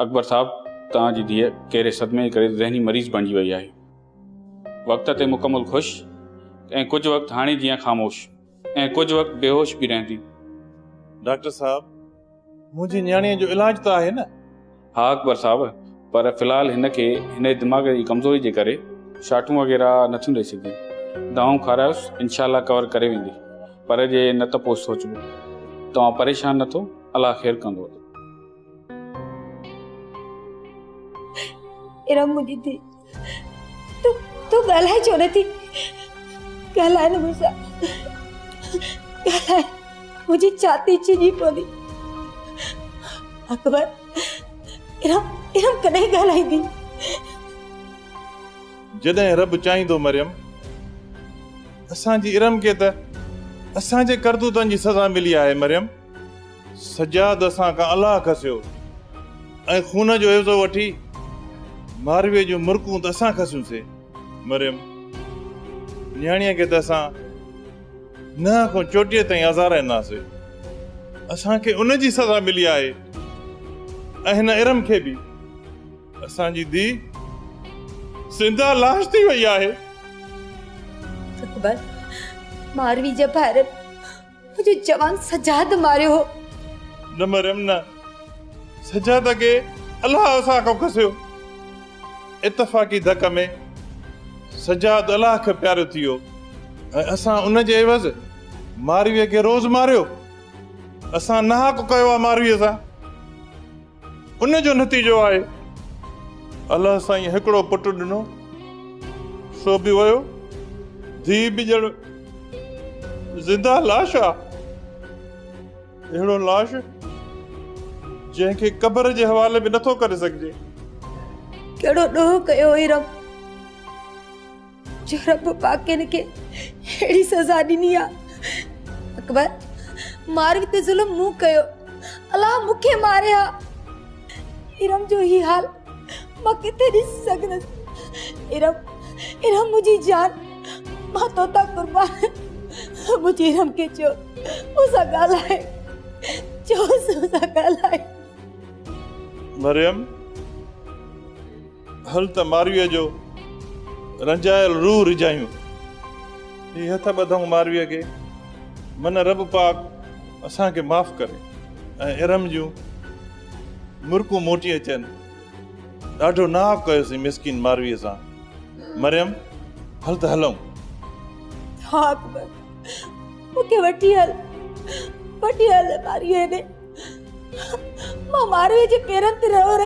اڪبر صاحب توهان جي ڌيء ڪهڙي صدمي جي ڪري ذهني مريض بڻجي وئي آهي. وقت تي مڪمل خوش ۽ ڪجهه وقت هاڻي جيان خاموش ۽ ڪجهه وقت بيهوش به رهندي. ڊاڪٽر صاحب منهنجي نياڻيء جو علاج ته آهي نه؟ ها اڪبر صاحب پر في الحال هن کي هن جي دماغ جي ڪمزوري جي ڪري شاٽون وغيره نٿيون ڏئي سگهجن. دوائون کارايوس انشاء الله ڪور ڪري ويندي پر جي نه ته پوء سوچبو. توهان پريشان نه ٿو الله خير ڪندو. ارم منهنجي ڌي تون تون ڳالهائي ڇو نٿي ڳالهائي نه مون سان ڳالهائي منهنجي ڇاتي ڇڄي پوندي اڪبر ارم ارم ڪڏهن ڳالهائيندي جڏهن رب چاهيندو مريم اسان جي ارم کي ته اسان جي ڪرتوتن جي سزا ملي آهي مريم سجاد اسان کان الله کسيو ۽ خون جو عيوضو وٺي مارويء جون مرڪون ته اسان کسيون سي. مريم، نياڻيء کي ته اسان ننهن کان چوٽيء تائين آزار ڏناسي. اسان کي ان جي سزا ملي آهي ۽ هن ارم کي به. اسان جي ڌيء زنده لاش ٿي وئي آهي. اڪبر، ماروي جي ڀائرن منهنجو جوان سجاد ماريو هو. نه مريم نه، سجاد کي الله اسان کان کسيو. اتفاقي ڌڪ ۾ سجاد الله کي پيارو ٿي ويو ۽ اسان ان جي عيوض مارويء کي روز ماريو. اسان ناحق ڪيو آهي مارويء سان. ان جو نتيجو آهي الله سائين هڪڙو پٽ ڏنو سو به ويو، ڌيء به ڄڻ زنده لاش آ، اهڙو لاش جنهن کي قبر جي حوالي به نٿو ڪري سگهجي. ڪهڙو ڏوهه ڪيو هئي رب جو رب پاڪ هن کي اهڙي سزا ڏني آ. اڪبر ماروي تي ظلم مون ڪيو، الله مون کي ماري ها. ارم جو هي حال مان ڪٿي ڏسي سگهندس. ارم ارم منهنجي جان مان تو تان قربان. منهنجي ارم کي چئو مون سان ڳالهائي، چئوس مون سان ڳالهائي. مريم هل ته مارويء جو رنجايل روح ريجهايون. هي هٿ ٻڌئون مارويء کي، من رب پاڪ اسان کي معاف ڪري ۽ ارم جون مرڪون موٽي اچن. ڏاڍو ناحق ڪيوسين مسڪين مارويء سان. مريم، هل ته هلون. ها اڪبر، مون کي وٺي هل، وٺي هل مارويء ڏي. مان مارويء جي پيرن تي رئو.